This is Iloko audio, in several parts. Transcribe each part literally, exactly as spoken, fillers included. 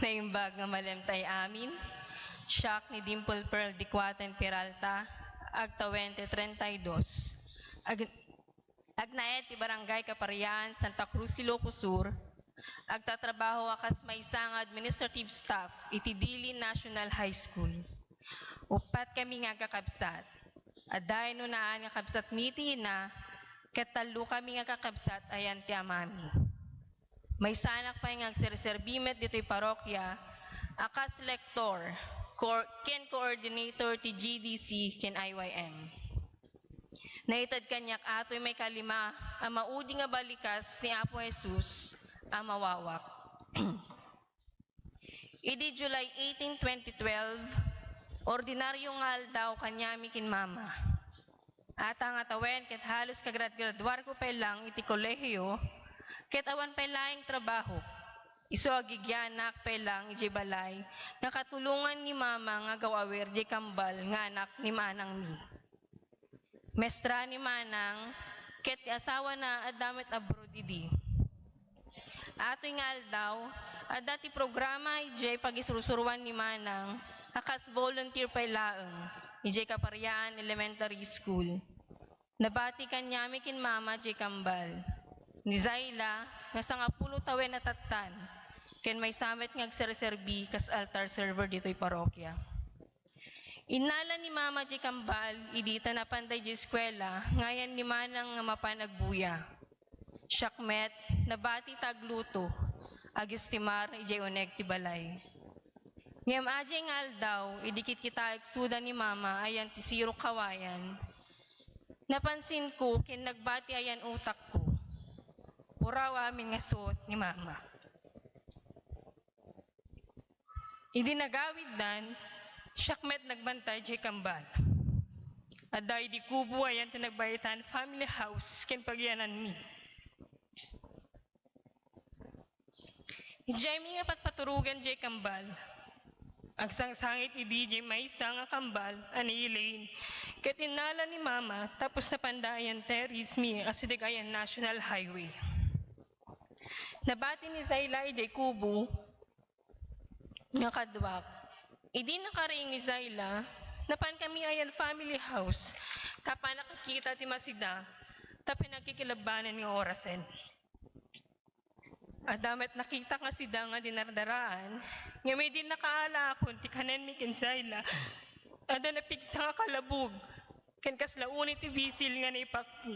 Naimbag nga malemtay amin, siak ni Dimple Pearl Dicuaten Peralta, agtawen ti treinta y dos. Ag-, agnaed ti Barangay Kaparian, Santa Cruz, Ilocos Sur, agtatrabaho a kas maysa nga administrative staff iti Dili National High School. Uppat kami nga agkakabsat. Adda inunaan nga kabsatmi ti ina, ket tallo kami nga kakabsat ayan ti amami. Maysanak pay nga agserserbi met ditoy parokya a kas lektor, cor-, ken coordinator ti G D C ken I Y M. Naited kaniak atoy maikalima a maudi nga balikas ni Apo Jesus a mawawak. Idi July eighteen, twenty twelve, ordinaryo nga aldaw kaniami ken Mama. Ata nga tawen ket halos kagradgraduarko pay lang iti kolehiyo, ket awan pay laeng trabaho. Isu a gigianak pay lang idiay balay nga katulongan ni Mama nga agaw-awer diay kambal nga anak ni manangmi. Mestra ni manang ket ti asawana adda met abroad idi. Atoy nga aldaw, adda ti programa idiay pagisursuruan ni manang a kas volunteer pay laeng idiay Kaparian Elementary School. Nabati kaniami ken Mama diay kambal ni Zayla nga sangapulo tawen a tattan, ken maysa met nga agserserbi kas altar server ditoy parokya. Innala ni Mama diay kambal idi ta napanda idiay eskuela nga ayan ni manang nga mapan agbuya. Siak met, nabati ta agluto, agestimar idiay uneg ti balay. Ngem adiay nga aldaw, idi kitkitaek suda ni Mama ayan ti sirok kawayan, napansinko ken nagbati ayan utakko. Puraw amin nga suot ni Mama. Idi nagawiddan, siak met nagbantay diay kambal. Adda idi kubo ayan ti nagbaetan family house ken pagiananmi. Idiaymi nga patpaturogan diay kambal, agsangsangit idi diay maysa nga kambal a ni Elaine, ket innala ni Mama tapos napanda ayan terrace mi a sideg ayan National Highway. Nabati ni Zayla idiay kubo nga kaduak. Idi nakariing ni Zayla, napan kami ayan family house, ta panakakita ti masida, ta pinagkikilabbanan nga orasen. Adda met nakitak nga sida nga dinardaraan, ngem idi nakaalaakon ti kanenmi ken Zayla, adda napigsa nga kalabog, ken kasla uni ti bisil nga naipakpo.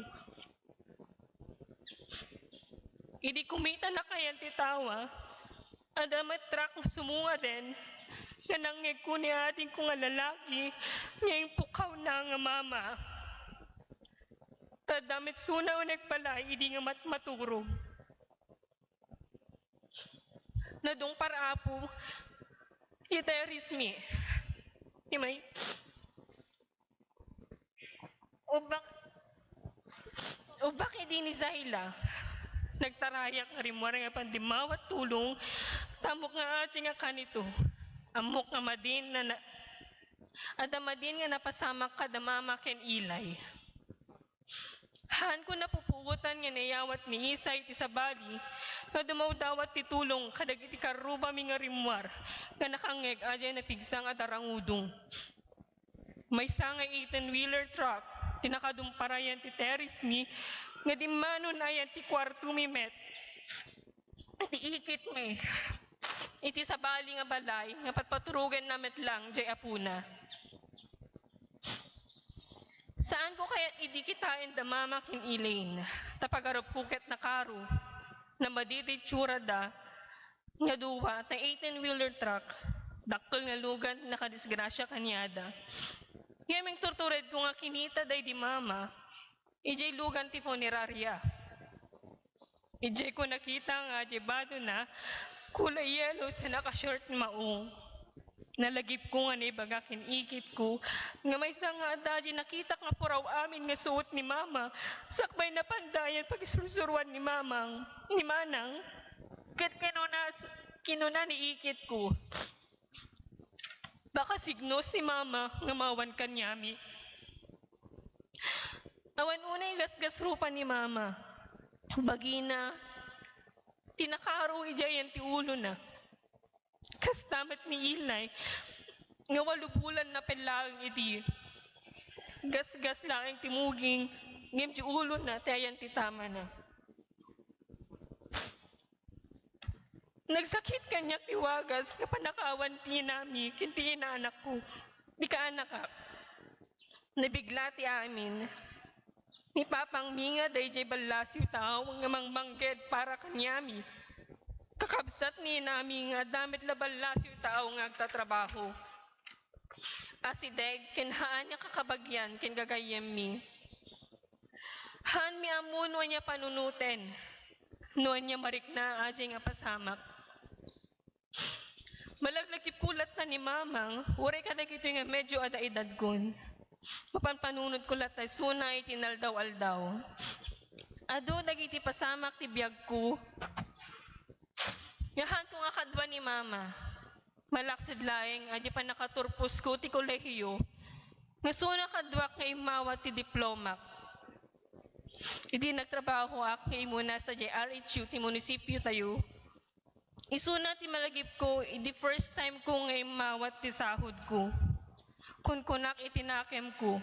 Idi kumitanak ayan ti tawa, adda met truck nga sumungaden nga nangngegko ni adingko nga lalaki nga impukkawna nga mama. Ta adda met suna uneg balay idi nga mat-, maturog. Nadungpar, Apo, ti terrace mi. Ti may-, Ubbak, ubbak idi ni Zayla, nagtarayak nga rimmuar nga pandimmawat tulong, ta ammok nga asin nga kanito, ammok nga madin na, na, adda madin nga napasamak kada mama ken ilay. Haanko napupuotan nga nayawat ni Isay iti sabali nga dumawdawat ti tulong kadagiti karrubami nga rimmuar nga nakangngeg adiay napigsa nga tarangudong. Maysa nga eighteen-wheeler truck ti nakadumparayan ti terrace mi nga dimmanon ayan ti kuarto mi met. Ti ikit mi iti sabali nga balay nga patpaturoganna met lang diay apona. Saanko kayat idi kitaen da Mama ken Elaine, ta pagarupko ket nakaro, namadi ti itsurada nga dua ta eighteen-wheeler truck, dakkel nga lugan ti nakadisgrasia kaniada. Ngem inturturedko nga kinita daydi Mama idiay lugan ti funeraria. Idiay ko nakita nga adiay badona, kulay yellow sa naka-short maong. Nalagipko nga naibaga ken ikitko nga maysa nga adda diay nakitak nga puraw amin nga suot ni Mama, sakbay napanda ayan pagisursuruan ni Mamang, ni Manang. Ket kinuna, kinuna ni ikitko, "Baka signos ni Mama nga mawan kaniami." Awan unay gasgasrupa ni Mama. Bagina, ti nakaro idiay ayan ti ulona. Kasta met ni Eli, nga walo bulan na pay laeng idi. Gasgas laeng ti muging, ngem ti ulona ti ayan ti tamana. Nagsakit kaniak ti wagas nga pannakawan ti inami ken ti inaanakko, ti kaanakak. Nabigla ti amin. Ni papangmi nga daydiay ballasiw tao nga mangmangged para kaniami. Kakabsat ni inami nga adda met la ballasiw tao nga agtatrabaho. Asideg ken haan nga kakabagian ken gagayyemmi. Haanmi ammo no ania panunoten, no ania marikna a diay nga pasamak. Malaglagipko latta ni Mamang, uray kadagitoy nga medyo adda edadkon. Mapanpanunotko latta isuna iti inaldaw-aldaw. Adu dagiti pasamak ti biagko. Nga haanko nga kadua ni Mama. Malaksid laeng a diay pannakaturposko ti kolehiyo, nga isuna kaduak nga immawat ti diplomak. Idi nagtrabahoak nga imuna sadiay R H U ti munisipiotayo, isuna ti malagipko idi first time ko nga immawat ti sahodko. Kunkunak iti nakemko,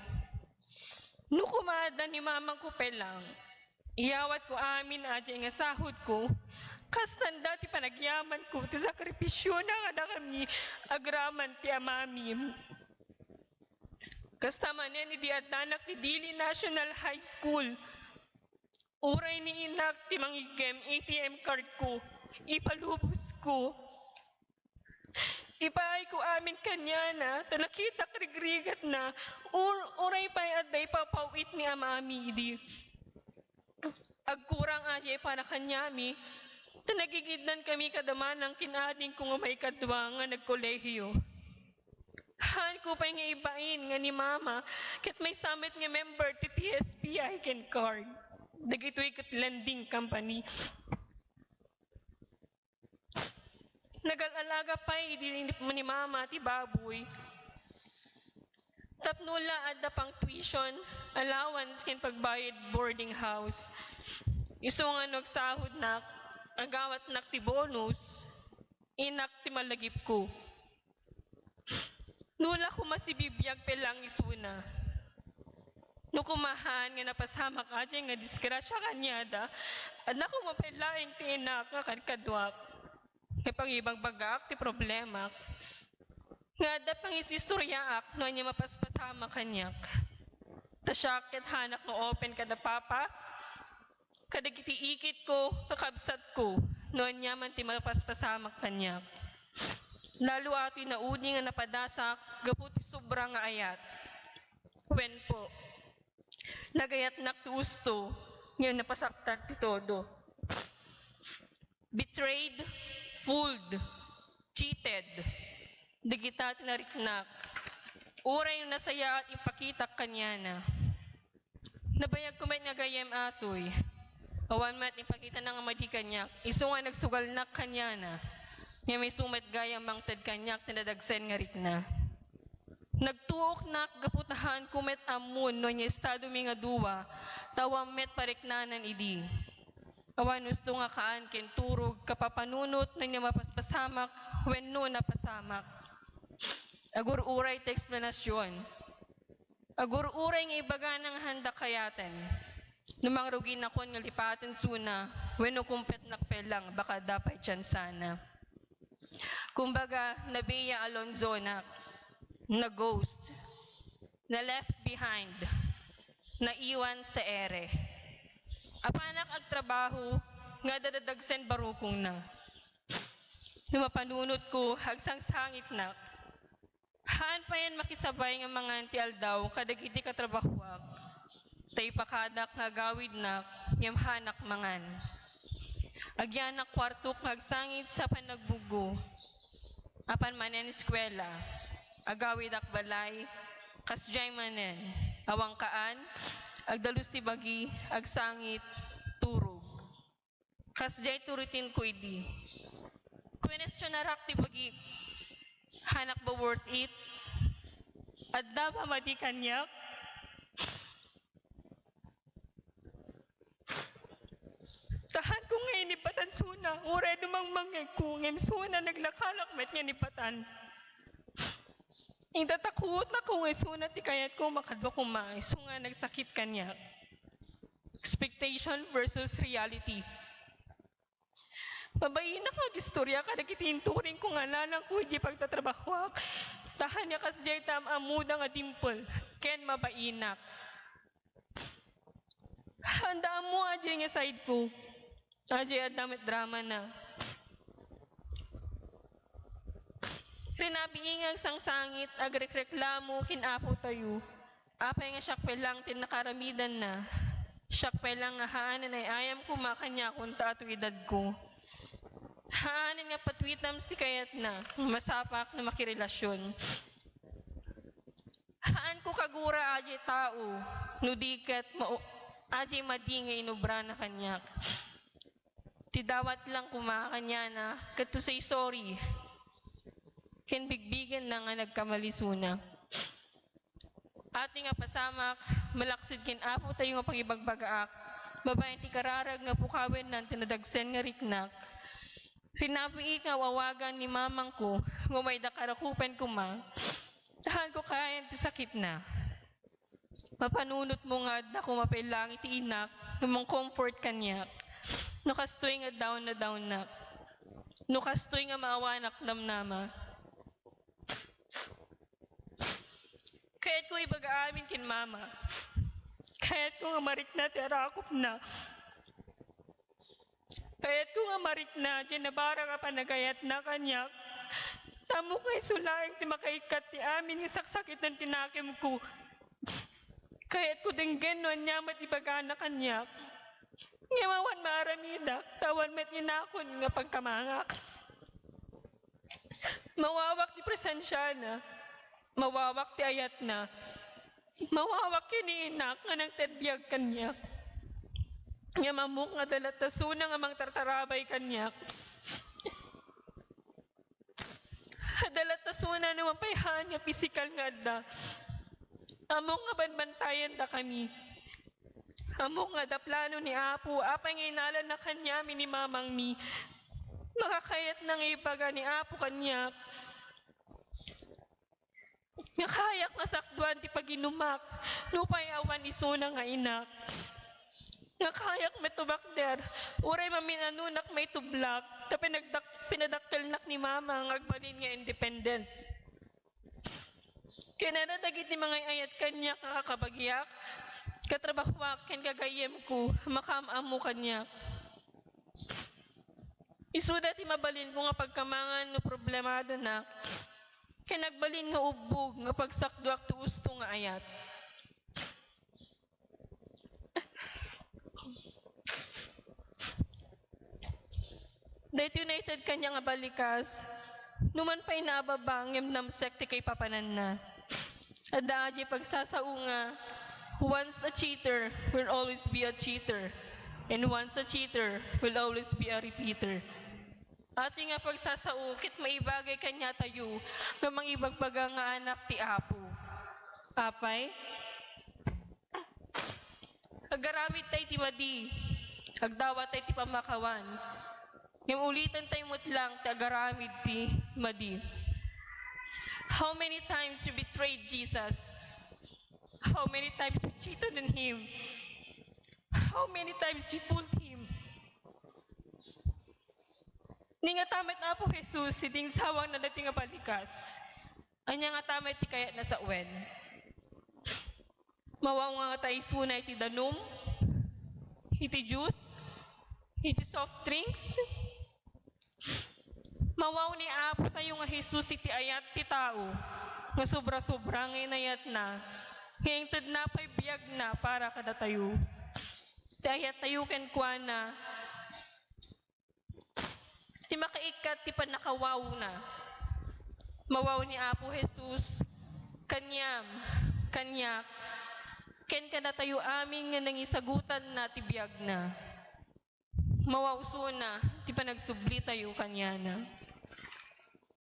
"No koma adda ni Mamangko pay lang, iyawatko amin a diay nga sahodko, kastanda ti panagyamanko ti sakripisiona kadakami agraman ti amami." Kasta manen idi addanak ti Dili National High School, uray ni inak ti mangiggem A T M cardko, ipalubosko. Ipaayko amin kaniana, ta nakitak rigrigatna, ur-, uray pay adda ipapaw-it ni amami idi. Agkurang a diay para kaniami, ta nagigidnankami kada manang ken adingko nga maikadua nga nagkolehiyo. Haanko pay nga ibain nga ni Mama ket maysa met nga member ti T S P I ken card. Dagitoy ket lending company. Nagal-alaga pay idi ni, ni Mama ti baboy. Tapno la adda pang tuition, allowance ken pagbayad boarding house. Isu nga no agsahodnak, agawatnak ti bonus, inak ti malagipko. No la koma sibibiag pay lang isuna. No koma haan nga napasamak a diay nga disgrasya kaniada, adda koma pay laeng ti inak nga kadkaduak. Nga pangibagbagaak ti problemak. Nga adda pangisistoriaak no ania mapaspasamak kaniak. Ta siak ket haanak nga open kada papa, kadagiti ikitko, kakabsatko, no ania man ti mapaspasamak kaniak. Lalo atoy naudi nga napadasak gapu ti sobra nga ayat. Wen po, nagayatnak ti usto, ngem napasaktan ti todo. Betrayed, fooled, cheated. Dagita ti nariknak. Uray no nasayaat impakitak kaniana. Nabayagko met nga gayyem atoy. Awan met impakitana nga madi kaniak, isu nga nagsugalnak kaniana. Ngem isu met gayam mangted kaniak ti nadagsen nga rikna. Nagtuoknak gapu ta haanko met ammo no ania estadomi nga dua, ta awan met pariknanan idi. Awan usto nga kaan ken turog, kapapanunot no ania mapaspasamak wenno napasamak. Agur-uray ti eksplanasion. Agur-uray nga ibagana nga haanda kayaten. No mangruginakon nga lipaten isuna, wenno kumpetnak pay lang, baka adda pay tiyansana. Kumbaga, nabiya a lonzonak, na-ghost, na-left behind, naiwan sa ere. Apanak agtrabaho nga dadadagsen barukongna. No mapanunotko, agsangsangitnak. Haan payen makisabay nga mangan ti aldaw kadagiti katrabahoak. Ta ipakadak nga agawidnak, ngem haanak mangan. Agyanak kuartok nga agsangit sa panagbuggo. Apan manen eskuela, agawidak balay, kasdiay manen, awan kaan, agdalus ti bagi, agsangit, turog. Kasdiay ti rutinko idi. Kuenestionarak ti bagik. Haanak ba worth it? Adda ba madi kaniak? Ta haanko nga inibatan Suna, uray dumangmangngegko, ngem suna naglakalak met nga nipatan. Intatakutnako nga isuna ti kayatko makadua koma, isu nga nagsakit kaniak. Expectation versus reality. Mabainak nga agistoria kadagiti inturing ko nga nanangko iti pagtatrabahoak. Tahanya kasdiay ta am-ammoda nga dimple ken mabainak. Anda ammo a diay nga side ko. Aji adda met drama na. Rinabii nga agsangsangit, agrekreklamo ken Apo tayo. Apay nga siak pay lang ti nakaramidanna. Siak pay lang nga haanen ay ayam koma kaniakon ta atoy edadko. Haanen nga patwitams ti kayatna, masapak na makirelasyon. Haanko kagura aji tao, no di ket mao-, aji madi nga inobrana kaniak. Ti dawat lang koma kaniana, ket to say sorry. Ken bigbigenna nga nagkamalisuna. Atoy nga pasamak, malaksid ken Apo tayo nga pangibagbagaak, babaen ti kararag nga pukawenna ti nadagsen nga riknak. Rinabiik nga aw-awagan ni mamangko, nga umayda karakupen koma. Haanko kayan ti sakitna. Mapanunotmo nga adda koma pay lang iti inak, nga mangcomfort kaniak. No kastoy nga down na down nak. No kastoy nga maawanak namnama. Kayatko ibaga amin ken mama. Kayatko nga marikna ti arakupna. Kayatko nga marikna diay nabara nga panagayatna kaniak. Ammok nga isu laeng ti makaikkat ti amin nga saksakiten ti nakemko. Kayatko denggen no ania met ibagana kaniak. Ngem awan maaramidak, ta awan met inakon nga pagkamangak. Mawawak ti presensiana, mawawak ti ayatna, mawawak ken ni inak nga nangted biag kaniak. Ngem ammok nga adda latta suna nga mangtartarabay kaniak. Adda latta suna no mapayhaan nga pisikal nga adda. Ammok nga banbantayendakami. Ammok nga adda plano ni Apo, apay nga inalana kaniami ni mamangmi. Makakayatna nga ibaga ni Apo kaniak nga kayak nga sakduan ti paginumak, nupay awan isuna nga inak. Nga kayak met tumakder, uray mamin-anonak maitublak, ta pinagdak-, pinadakkelnak ni mama nga agbalin nga independent. Ken adda dagiti mangay-ayat kaniak nga kakabagiak, katrabahoak, ken gagayyemko, makaam-ammo kaniak. Isuda ti mabalinko nga pagkamangan no problemadonak, ken agbalin nga ubbog nga pagsakduak ti usto nga ayat. Daytoy naited kaniak nga balikas, numan pay naababa ngem namsek ti kaipapananna. Adda aji pagsasao nga, "Once a cheater will always be a cheater, and once a cheater will always be a repeater." Atoy nga pagsasao ket maibagay kaniatayo nga mangibagbaga nga anak ti Apo. Apay, agaramid tay ti madi, agdawat tay ti pammakawan. Ngem uliten tay met lang ti agaramid ti madi. How many times you betrayed Jesus? How many times you cheated on Him? How many times you fooled Him? Ningata met Apo Jesus, idi insawangna daytoy nga balikas. Ania ngata met ti kayatna sawen? Mawaw ngata isuna iti danum? Iti juice? Iti soft drinks? Mawaw ni Apo tayo nga Jesus iti ayat ti tao, nga sobra-sobra nga inayatna, nga intedna pay biagna para kadatayo. Ti ayat tayo kenkuana, ti makaikkat ti pannakawawna. Mawaw ni Apo Jesus kaniam, kaniak, ken kadatayo amin nga nangisagutanna ti biagna. Mawaw isuna ti panagsublitayo kaniana.